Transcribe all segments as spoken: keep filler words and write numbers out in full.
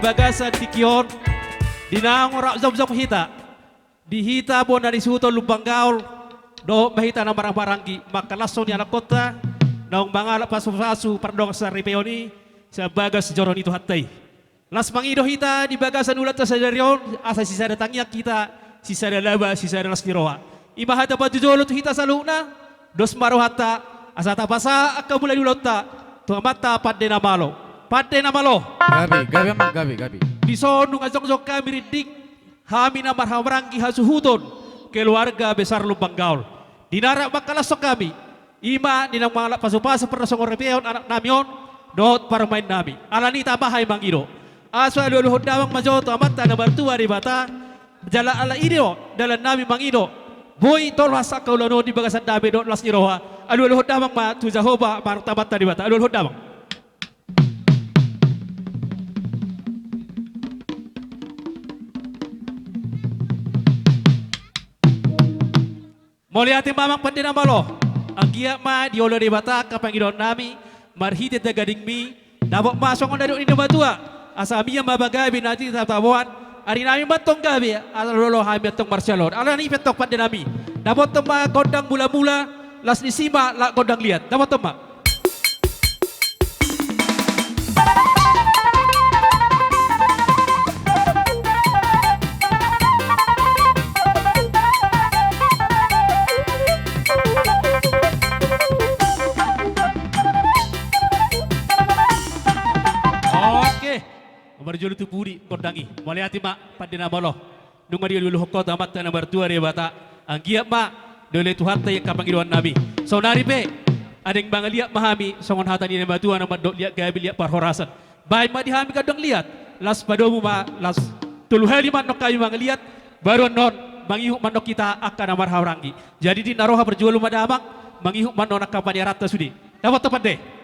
bagasan tingki on, di naung rap jongjong hita, di hita bona ni suhuton Lumban Gaol, dohot ma hita na marhahamaranggi, mangkalashon ni anakkonta, naung mangalap pasupasu pardongan saripeon i, sian bagas joro ni Tuhanta i. Las mangido hita di bagasan ulaonta sadari on, asa sisada tangiang hita, sisada laba, sisada las ni roha. I ma hata pajojolo tu hita saluhutna, dos ma rohanta, asa tapasahat angka mula ni ulaonta tu Amanta Pande na Malo. Pande na Malo. Gabe, gabe amang, gabe, gabe. Dison nunga jongjong hami rinding, hami na marhahamaranggi hasuhuton keluarga besar Lumban Gaol. Di na rap mangkalashon hami, i ma di naung mangalap pasupasu pardongan saripeon anaknami on, dohot parumaennami. Alani i tamba hami mangido. Asa alualuhon damang ma jo tu Amanta na martua Debata, jala ala i do dalannami mangido, boi tolhas angka ulaon on di bagasan dame dohot las ni roha. Alualuhon damang ma tu Jahowa marhite Amanta Debata. Alualuhon damang. Mauliate ma amang pande na malo. Anggiat ma diolo Debata angka pangidoannami marhite tagadingmi, dapot ma songon na nidok ni na matua, asa mian ma pagabe na tintin taboan, arinami ma antong gabe, asa olo hami antong marsialoan. Alani i pe antong pandenami, dapothon ma gondang mulamula, las ni si ma laho gondang liat. Dapothon ma. Oke. Marjolo tu pudi gondang i. Mauliate ma pande na malo. Nunga dialualuhon ho tu Amanta na martua Debata. Anggiat ma dioloi Tuhanta i angka pangidoannami. Saonari pe, adong mangaliat ma hami, songon hata ni na matua na mandok liat gabe liat parhorasan. Bahen ma di hami gondang liat, las padomu ma, las tolu hali ma annon hami mangaliat, baru annon mangihut ma annon hita angka na marhahamaranggi. Jadi di na roha parjolo ma damang, mangihut ma annon angka paniaranta sude. Dapothon pande.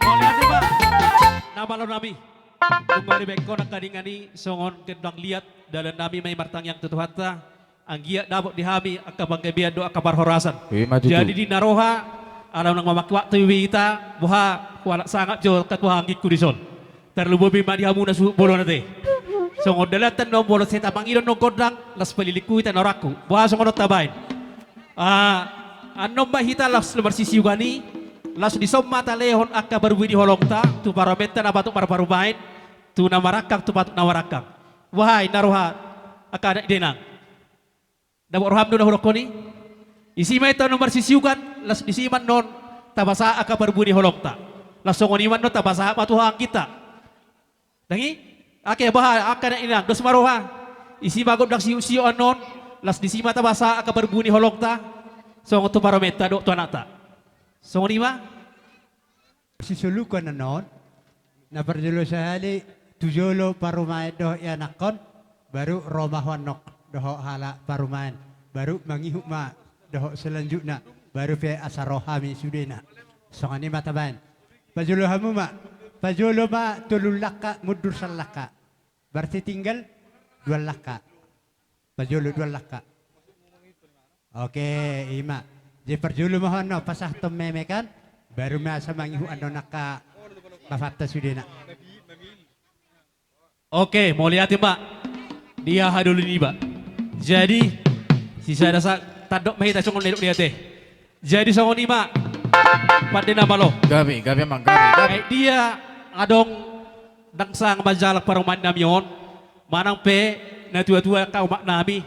Mauliate ma, na malo nami. Dung ma dibaen ho angka dingani songon gondang liat, dalan nami ma i martangiang tu Tuhanta. Anggiat dapot di hami angka panggabean dohot angka parhorasan. Ima tutu. Jadi di na roha, ala unang mamangke waktu be hita, boha, hualap sangap jo angka tuaanggingku dison. Tarlumobi ma di hamuna suhut bolon ate. Songon dalanta annon molo sai tapangido annon gondang, las palilingku hita na rohangku. Boha songon on tabaen. Ah, annon ma hita laos marsisiukan i, laos dison ma talehon angka parbue ni holongta tu parumaenta na patut marparumaen, tu na marangkang tu patut na marangkang. Boha i na roha angka anak ni dainang? Dapot roham do na hudokhon i? Disi ma hita annon marsisiukan, laos disi ma annon tapasahat angka parbue ni holongta. Laos songon i ma annon tapasahat ma tu haha angginta. Dang i? Ake, boha angka anak ni dainang, dos ma roha? Disi ma gondang siuksiuk annon, laos disi ma tapasahat angka parbue ni holongta, songon tu parumaenta dohot tu anakta. Songon i ma? Sisoluhon annon, na parjolo sahali tu jolo parumaen dohot ianakhon, baru ro ma ho annon dohot halak parumaen, baru mangihut ma dohot selanjutna, baru pe asa ro hami sudena. Songon i ma tabaen. Pajolo hamu ma. Pajolo ma tolu langka, mundur salangka. Berarti tinggal dua langka. Pajolo dua langka. Oke, i ma. Jadi parjolo ma ho annon pasahathon meme kan, baru ma asa mangihut annon angka bapanta sudena. Oke, mauliate ma. Dia hadoli niba. Jadi, sisada sa-, tandok ma hita songon na nidok ni ate. Jadi songon i ma. Pande na malo. Gabe, gabe amang, gabe, gabe. Ai dia adong ndang sanga manjalang parumaen nami on, manang pe na tua-tua angka omak nami,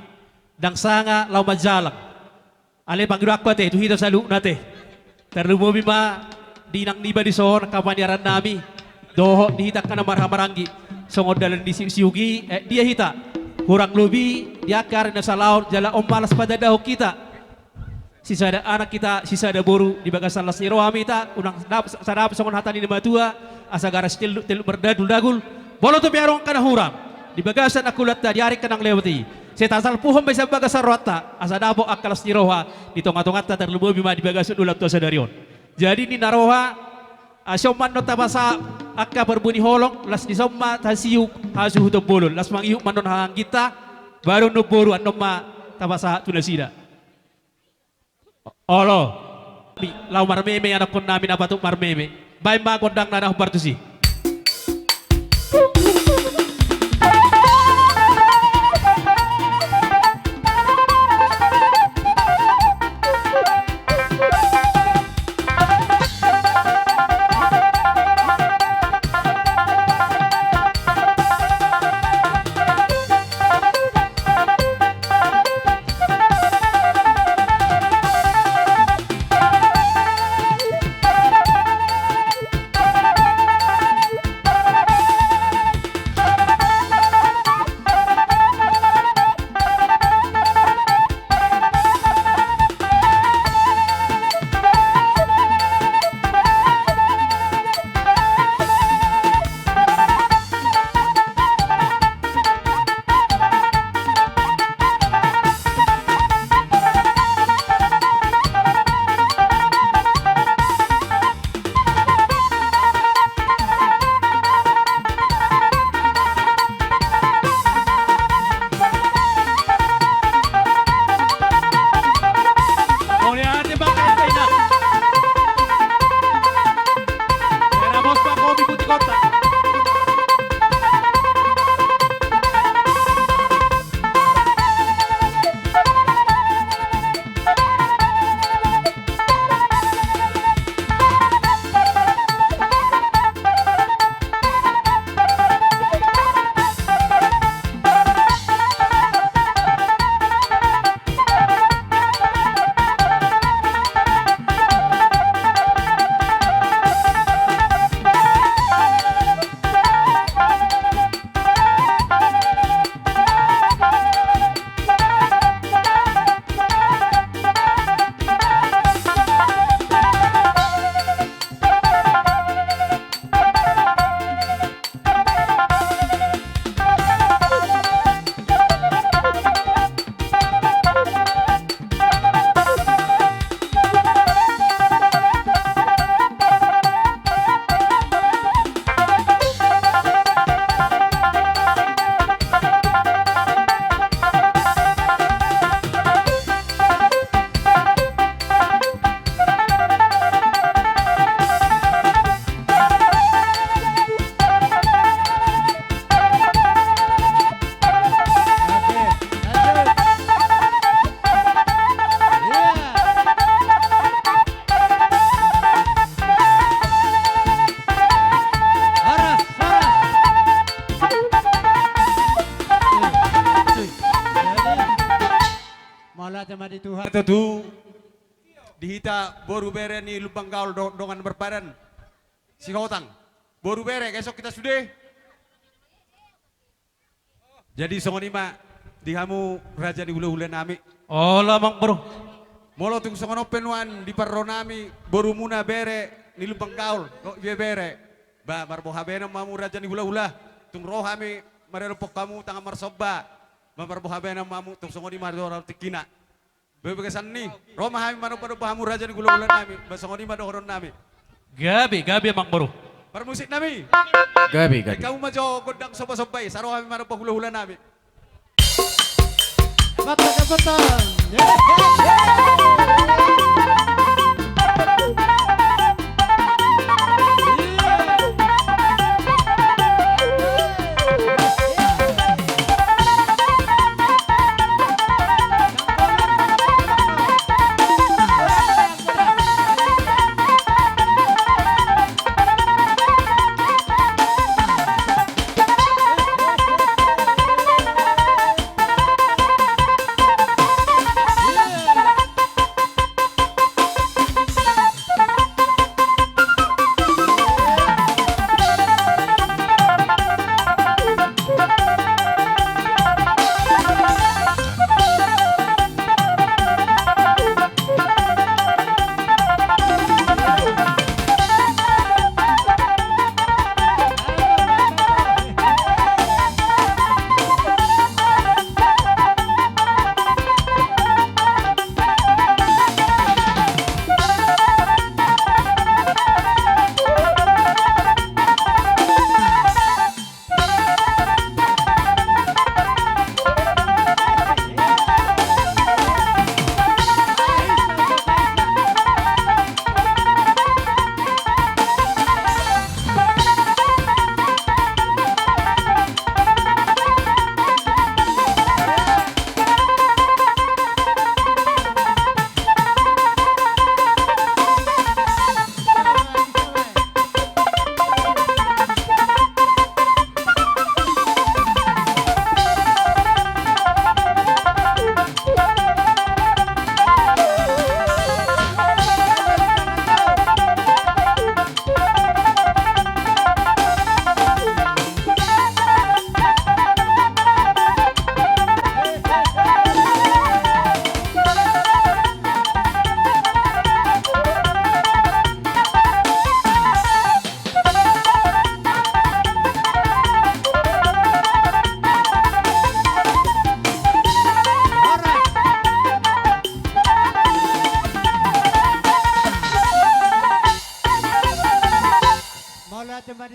ndang sanga laho manjalang. Alai pangidoanku ate tu hita saluhutna ate. Tarlumobi ma di inang niba dison angka paniaran nami. Dohot di hita angka na marhahamaranggi. Songon dalan ni siuksiuk i, eh, dia hita. Hurang lobi, di angka ari na salaon, jala on ma laos patandahon hita. Sisada anak hita, sisada boru, di bagasan las ni roha ma hita, unang dap-, sadap songon hata ni na matua, asa garas telluk, telluk mardagul-dagul, molo tung pe adong angka na hurang, di bagasan angka ulaonta, di ari angka na lewat i. Sai tasalpuhon ma i sian bagasan rohanta, asa dapot angka las ni roha, di tonga-tonganta tarlumobi ma di bagasan ulaonta sadari on. Jadi ninna roha, asa on ma annon tapasahat angka parbue ni holong, laos dison ma tasiuk hasuhuton bolon, laos mangihut ma annon haha angginta, baru annon boru annon ma tapasahat tu nasida. Olo. Laho marmeme anakhon nami na patut marmeme. Baen ma gondangna na hombar tusi. Tuhan. Tutu di hita boru bere ni Lumban Gaol do-, dongan marpadan Sihotang. Boru bere, gesok hita sude. Jadi songon i ma di hamu raja ni hulahula nami. Olo, amang boru. Molo tung songon on pe nuaeng di parro nami borumuna bere ni Lumban Gaol dohot ibebere, ba marboha bahenon ma hamu raja ni hulahula. Tung ro hami maradophon hamu tangan marsomba, ba marboha bahenon ma hamu, tung songon i ma dohonon tingkina. Bagasan ni, ro ma hami manomba-nomba hamu raja ni hulahula nami, ba songon i ma dohonon nami. Gabe, gabe, amang boru. Parmusik nami. Gabe, gabe. Baen hamu ma jo gondang somba-somba i, asa ro hami manomba hulahula nami. Patang, patang.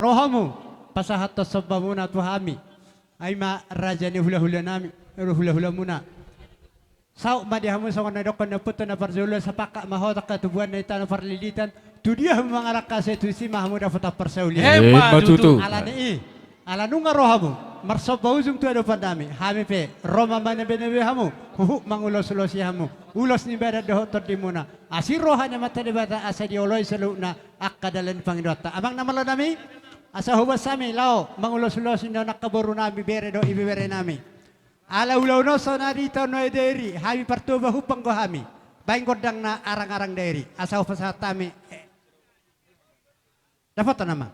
Rohamu, pasahathon sombamuna tu hami. Ai ma raja ni hulahula nami, hulahulamuna. Saut ma di hamu songon na nidokkon ni ompunta na parjolo, sapangkat ma hot angka tubuan na di tano parlilitan, tu dia hamu mangalangka, sai tusi ma hamu dapotan parsaulian. Emma tutu. Alani i, ala nunga ro hamu marsomba ujung tu adopan nami, hami pe ro ma manebenebe hamu, huhut mangulosulosi hamu ulos ni badan dohot tondimuna. Asi roha ni Amanta Debata asa dioloi saluhutna angka dalan ni pangidoanta. Amang na malo nami, asa huboan hami laho mangulosulosi on angka boru nami, bere dohot ibebere nami. Ala ulaon on so na di tano Dairi, hami Partoba humbang do hami. Baen gondang na arang-arang Dairi. Asa hupasahat hami. Eh. Dapotan nama.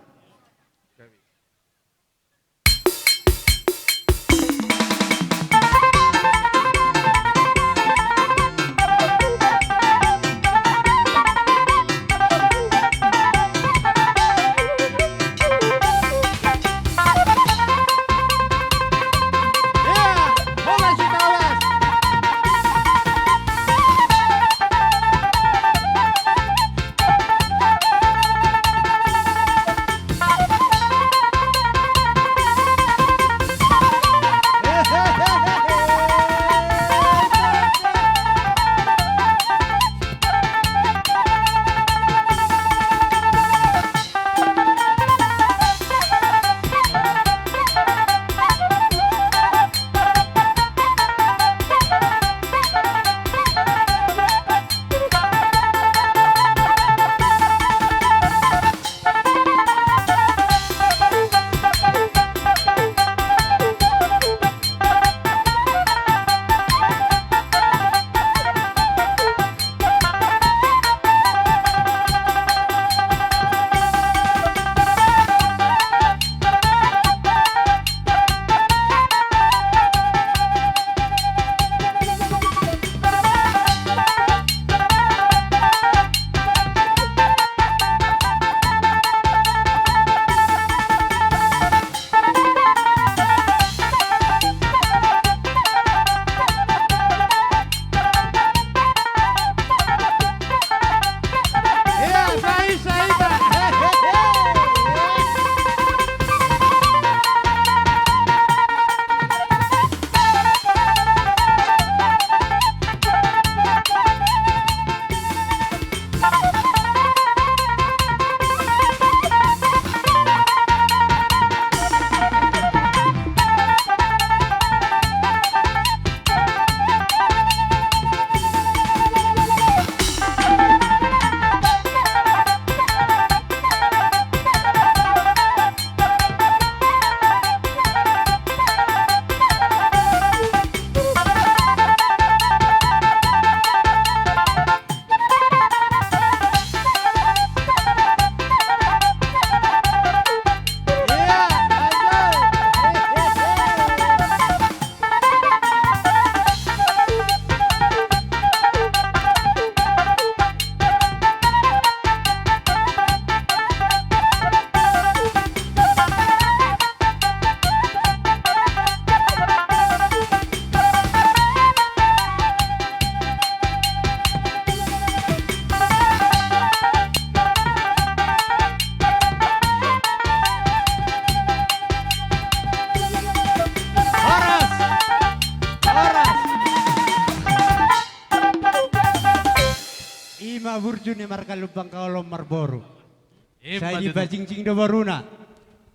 Burju ni marga Lumban Kaolon marboru. Sai dipajingjing do boruna.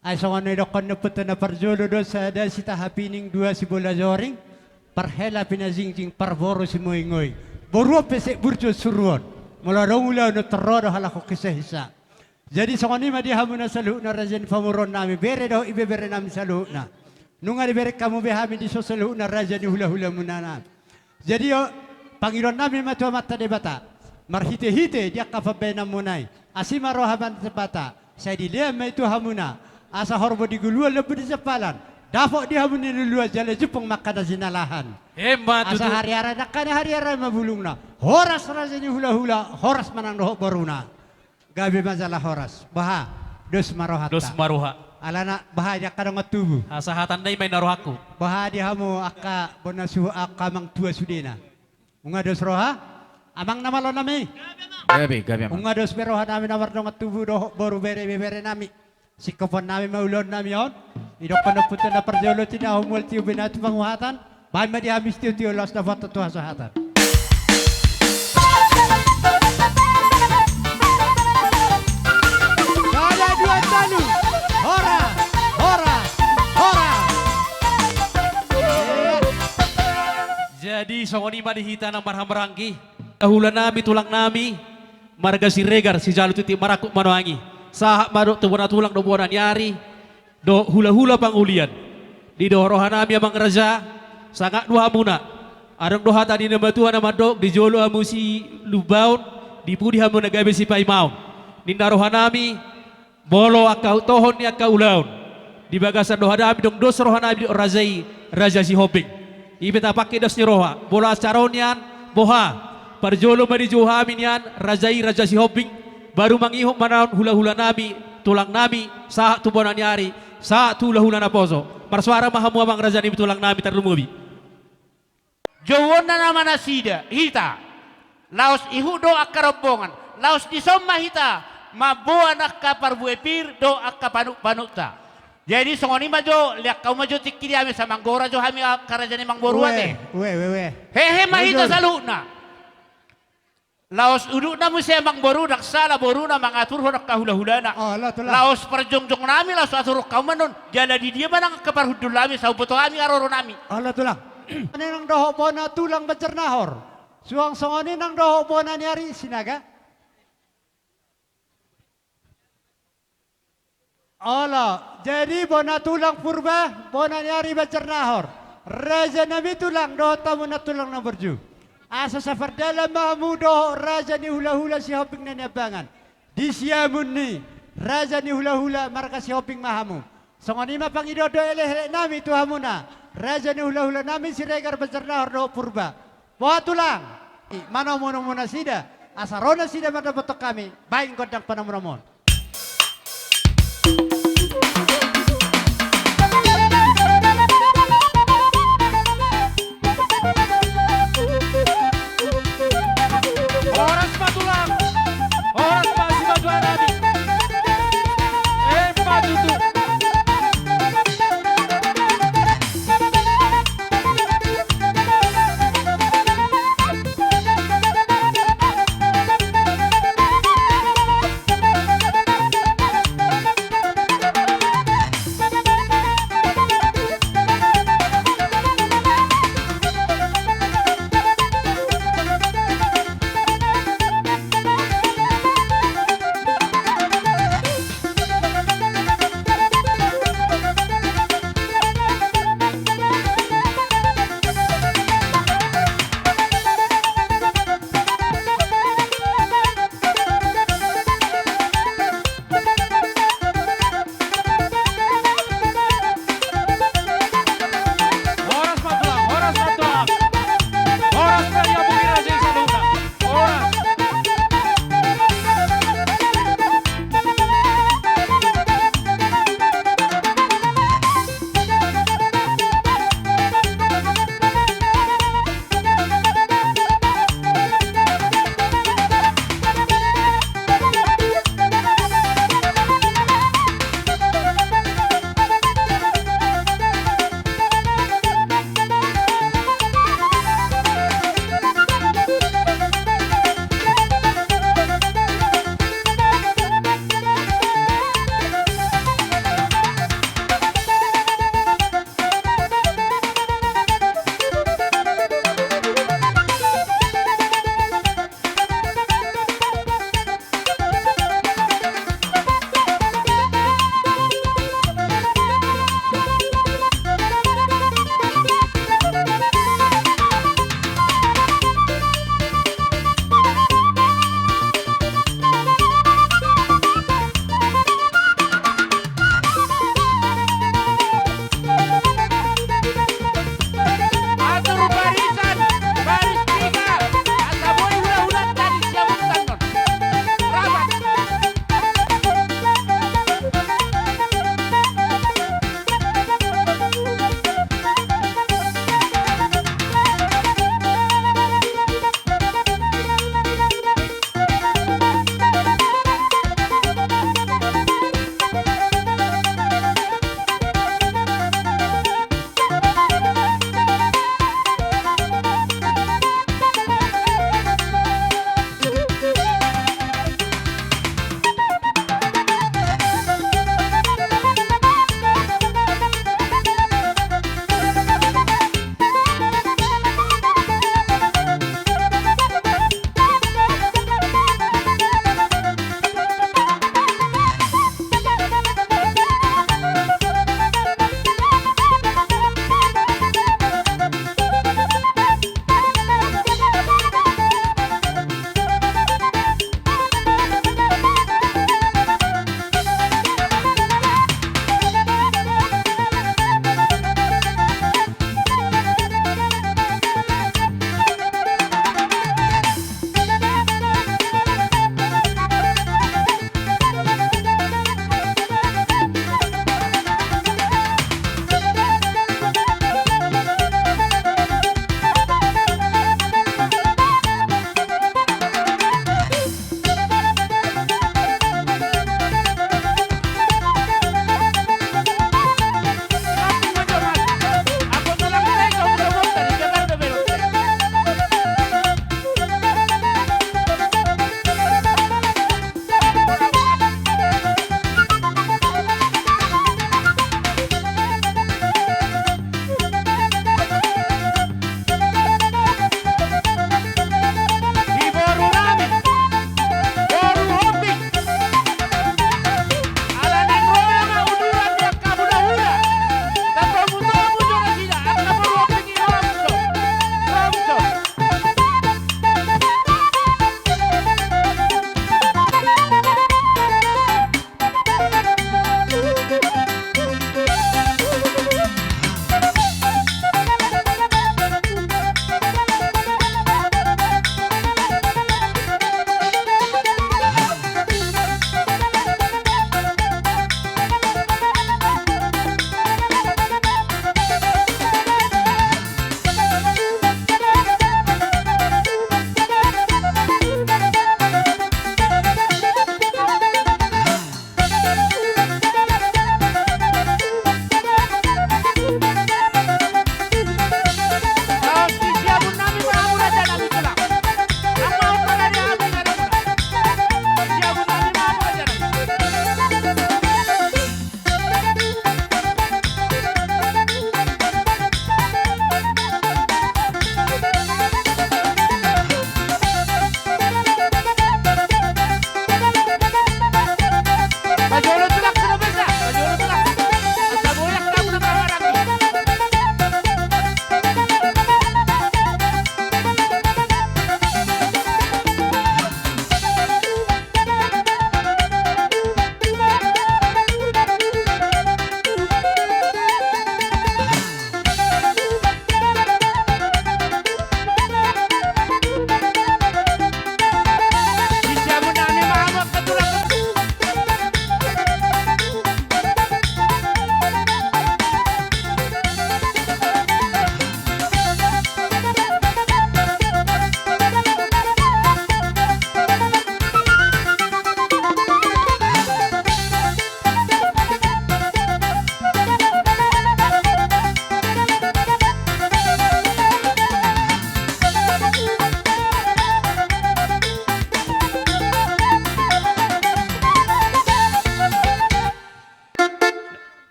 Ai songon na didokkon ni ompunta na parjolo do, sada sitahapining, dua sibola joring, parhela pinajingjing, parboru simoingoing. Boru on pe sek burju on suruon. Molo adong ulaon on, tor ro do halak on hisahisa. Jadi songon i ma di hamuna saluhutna raja ni pamoruonnami, bere dohot ibebere nami saluhutna. Nunga dibereng hamu be hami dison saluhutna raja ni hulahula muna nami. Jadi o, pangidoannami ma tu Amanta Debata, marhitehite di angka pambahenanmuna i, asi ma roha ni Amanta Debata, sai dilean ma i tu hamuna, asa horbo di guluan, lombu di jampalan, dapot di hamu na niluluan jala jumpang ma angka na jinalahan. Emma tutu. Asa hariara nangkaning hariara ma bulungna. Horas raja ni hulahula, horas ma nang dohot boruna. Gabe ma jala horas. Boha? Dos ma rohanta. Dos ma roha. Alana boha, di angka dongan tubu? Hasahatan nai ma inna rohangku. Boha di hamu angka bona suhut, angka amang tua sudena? Nunga dos roha? Amang na malo nami? Gabe, gabe, amang. Nunga dos be rohanami na mardongan tubu dohot boru, bere, ibebere nami. Singkophon nami ma ulaon nami on. Didokkon ni ompunta na parjolo, tinahu mual, tiur binahen tu panguhatan. Bahen ma di hami sitiotio, laos dapotan tu hasahatan. Sada, dua, tolu. Horas, horas, horas. Jadi songon i ma di hita na marhahamaranggi. Hulahula nami, tulang nami, marga Siregar, Sijalu Tintin Marangkup Manuangi. Sahat ma dohot tu bona tulang dohot bona ni ari, dohot hulahula pangulian. Didok rohanami amang raja, sangap do hamuna. Adong do hata ni natuatua na mandok, di jolo hamu silumbaon, di pudi hamu na gabe sipaimaon. Ninna rohanami, molo angka hutohon ni angka ulaon, di bagasan rohanami, ndang dos rohanami dohot raja i, raja Sihombing. I pe tapangke dos ni roha, molo acara on nian, boha? Parjolo ma dijou hami nian raja i, raja Sihombing, baru mangihut ma naon hulahula nami, tulang nami, sahat tu bona ni ari, sahat tu hulahula naposo. Marsuara ma hamu amang raja nami, tulang nami, tarlumobi. Jouonna nama nasida, hita. Laos ihut do angka rombongan. Laos dison ma hita mamboan angka parbue pir dohot angka panut-panutta. Jadi songon i ma jo, lean hamu ma jo tingki di hami, asa manggora jo hami angka raja ni amangboru ate. Ue, ue, ue. Hehe ma hita saluhutna. Laos udutna muse amangboru, ndang sala boruna mangaturhon angka hulahulana. Olo, tulang. Laos parjongjong nami, laos aturhon hamu ma non, jala di dia ma nang angka parhundul nami, sai huboto hami haroro nami. Olo, tulang. Songon i nang dohot bona tulang Banjarnahor. Suang songon i nang dohot bona ni ari Sinaga. Olo, jadi bona tulang Purba, bona ni ari Banjarnahor. Raja nami tulang dohot hamu na tulang na burju. Asa sapardalan ma hamu dohot raja ni hulahula Sihombing na niambangan. Di siamun ni raja ni hulahula marga Sihombing ma hamu. Songon i ma pangidoan dohot elekelek nami tu hamuna, raja ni hulahula nami Siregar, Banjarnahor dohot Purba. Boha tulang? Manomunomu nasida, asa ro nasida mandapothon hami, baen gondang panomunomuon. Horas ma tulang, horas ma simatua nami. Emma tutu.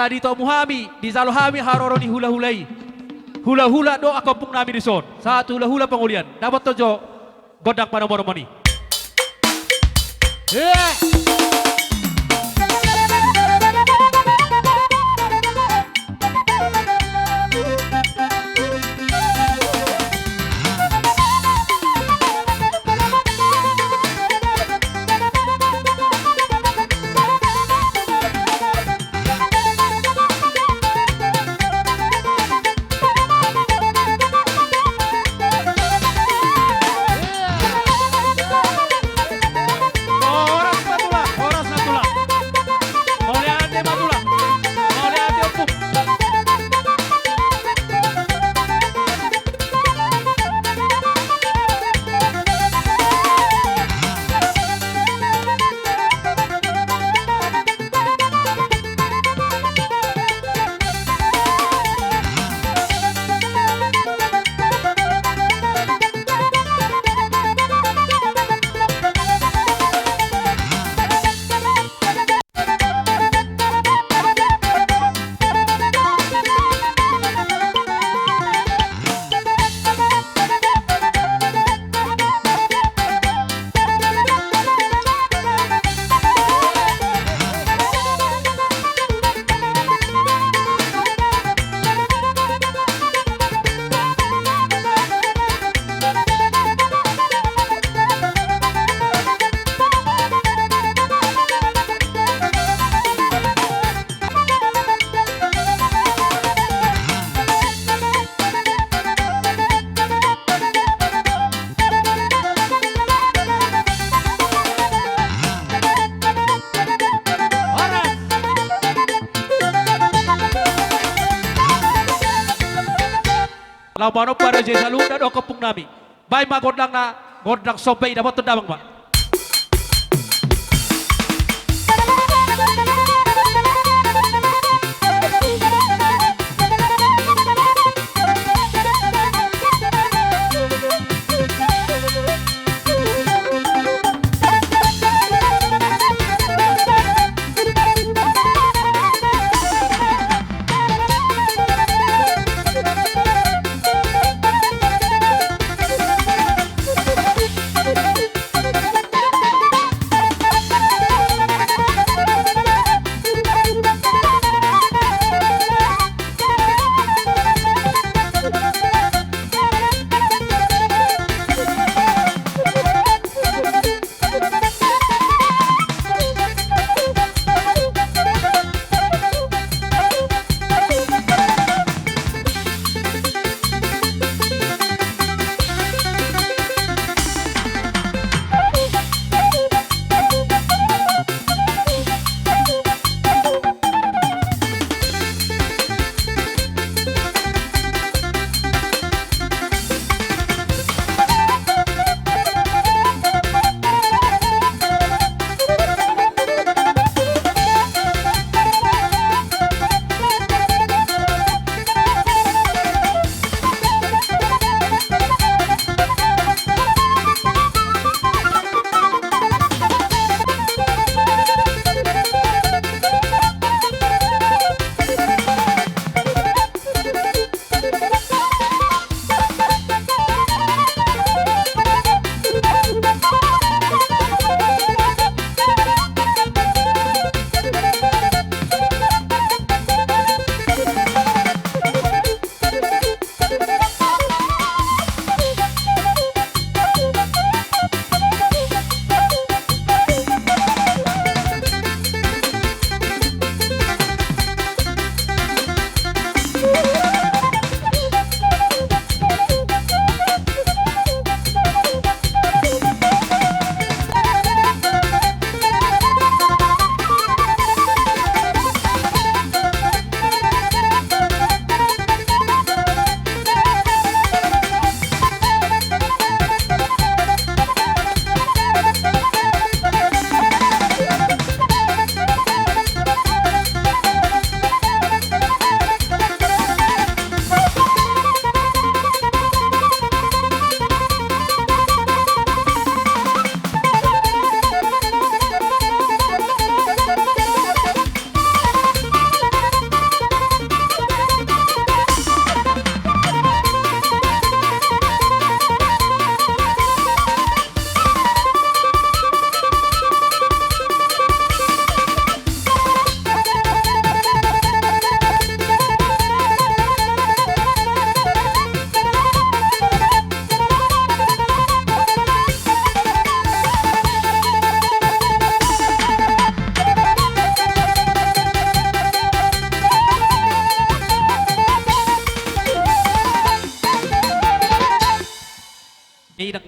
Ditopot hami, dijalo hami haroro ni hulahula i. Hulahula do angka ompung nami dison. Sahat tu hulahula pangolian. Dapothon jo gondang panomunomuon i. Horas ma tulang, horas ma tulang. Mauliate ma tulang. Mauliate ompung. Laho manompa raja i saluhutna dohot ompung nami. Baen ma gondangna, gondang somba i, dapothon damang ma.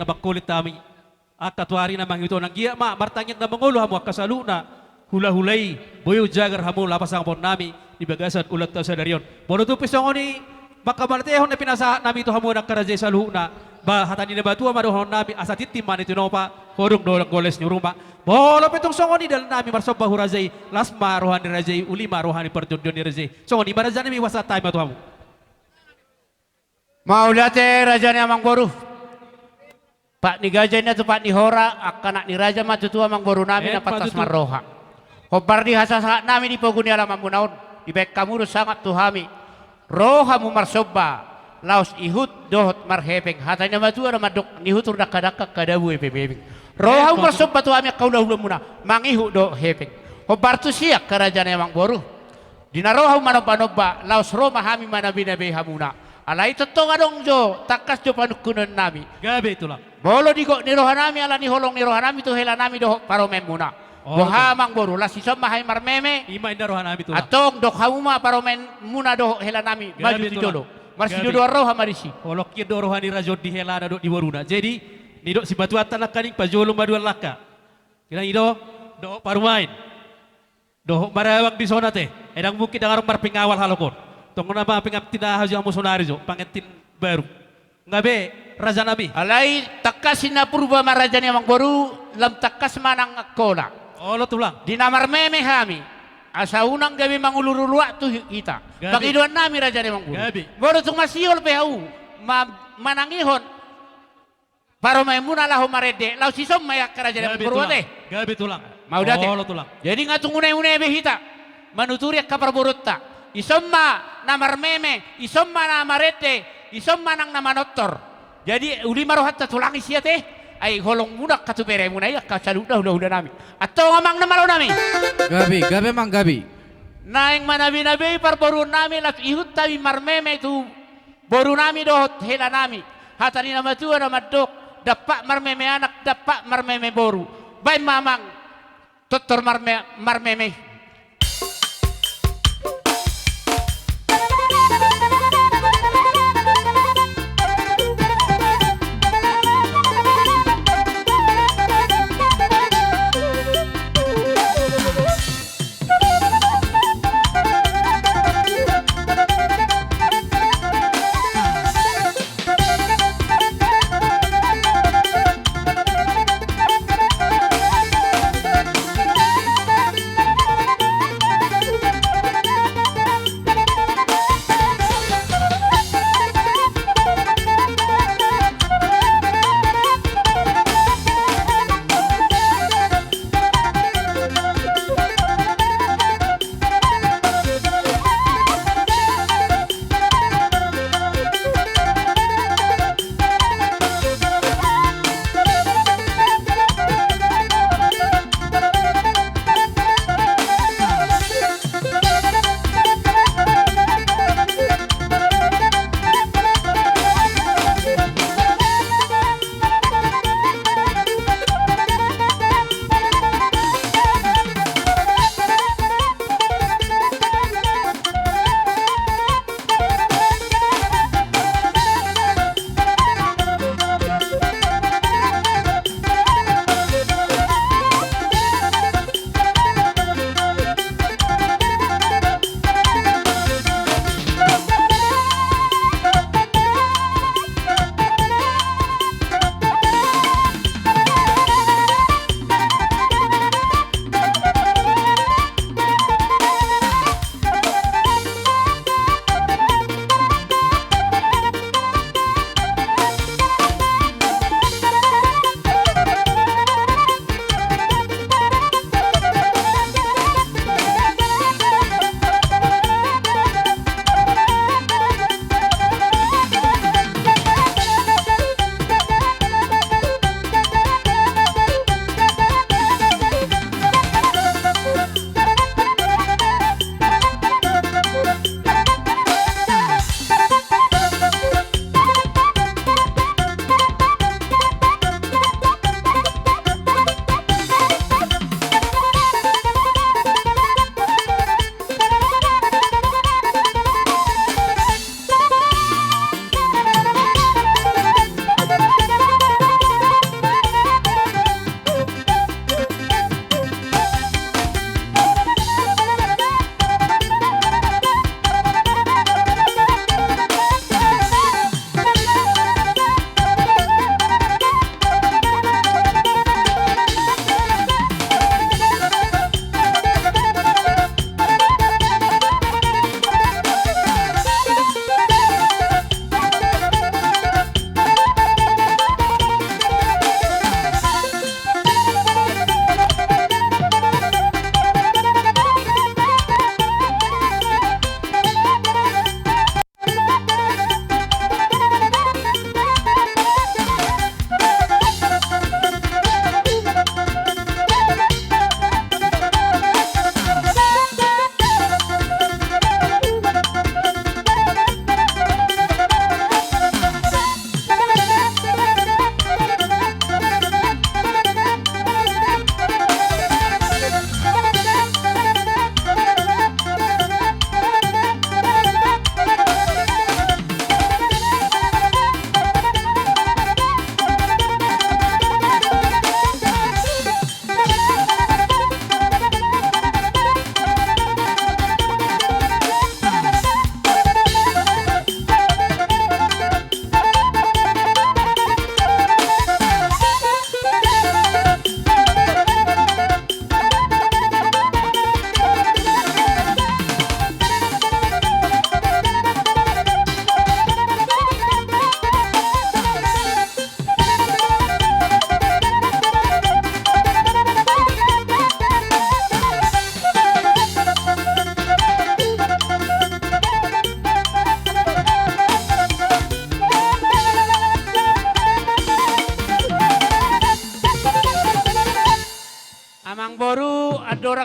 mangkulit hami. Angka tu ari na mangihut on, anggiat ma martangiang na mangolu hamu angka saluhutna hulahula i, boi hujagar hamu laho pasangaphon nami di bagasan ulaonta sadari on. Molo tung pe songon i, mangkamartehon na pinasahat nami tu hamu angka raja i saluhutna, ba hata ni na matua ma dohonon nami, asa tintin ma na tinopa, godung do goles ni ruma. Molo pe tung songon i dalan nami marsomba tu raja i, las ma roha ni raja i, uli ma roha ni parjongjongan ni raja i. Songon i ma raja nami, pasahat hami ma tu hamu. Mauliate raja ni amangboru. Pat ni gaja inna tu pat ni hora, angka anak ni raja ma tutu amangboru nami na pantas marroha. Hombar di hasasahat nami di pogu ni alaman muna on, dibaen hamu do sangap tu hami. Ro hamu marsomba laos ihut dohot marhepeng, hata ni na matua do mandok, nihutur dangkadangka angka dabu hepeng. Ro hamu marsomba tu hami angka hulahula muna mangihut dohot hepeng. Hombar tusi angka raja ni amangboru. Di na ro hamu manombanomba, laos ro ma hami manabinabei hamuna. Alai tongtong adong jo, tangkas jo panungkunan nami. Gabe tulang. Molo di gok ni roha nami, ala ni holong ni roha nami tu hela nami dohot parumaen muna. Boha amangboru, las ison ma hami marmeme. Ima inna roha nami tulang. Antong dok hamu ma parumaen muna dohot hela nami maju di jolo. Marsidodoan roha ma disi. Holong hian do roha ni raja on di helana dohot di boruna. Jadi nidok sipatuanta nangkaning, pajolo ma duan langka. Kira i do, dohot parumaen. Dohot marabang di son ate, ai ndang mungkin ndang adong marpengawal halak on. Tong na ma pengantin aha jo hamu sonari jo, pengantin baru. Gabe, raja nami. Alai tangkas inna purba ma raja ni amangboru, lam tangkas ma nang angkola. Olo tulang. Di na marmeme hami, asa unang gabe mangulurulu waktu hita. Gabe. Pangidoan nami raja ni amangboru. Gabe. Molo tung masihol pe hau, ma-, manangihon parumaen muna laho marende, laos ison ma i angka raja ni amangboru ate. Gabe tulang. Mauliate. Olo tulang. Jadi nga tung uneune be hita manuturi angka parboruonta. Ison ma na marmeme, ison ma na marende, ison ma nang na manortor. Jadi uli ma rohanta tulang, isi ate. Ai holong muna angka tu bere muna i, angka saluhutna hulahula nami. Antong amang na malo nami. Gabe, gabe amang, gabe. Naeng manabinabei parboruon nami, laos ihut hami marmeme tu boru nami dohot hela nami. Hata ni na matua do mandok, dampak marmeme anak, dampak marmeme boru. Baen ma amang, tortor marme-, marmeme.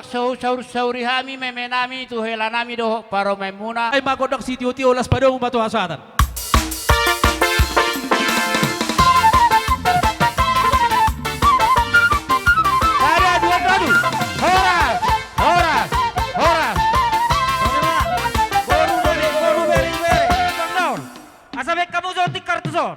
Saur-saur sauri hami memenami tu helanami dohot parumaenmuna. Ai ma gondang sitiotio, las padomu ma tu hasahatan. Sada, dua, tolu. Horas, horas, horas. Boru nari, boru bere, bere. Asa baen hamu jo tingkar tuson.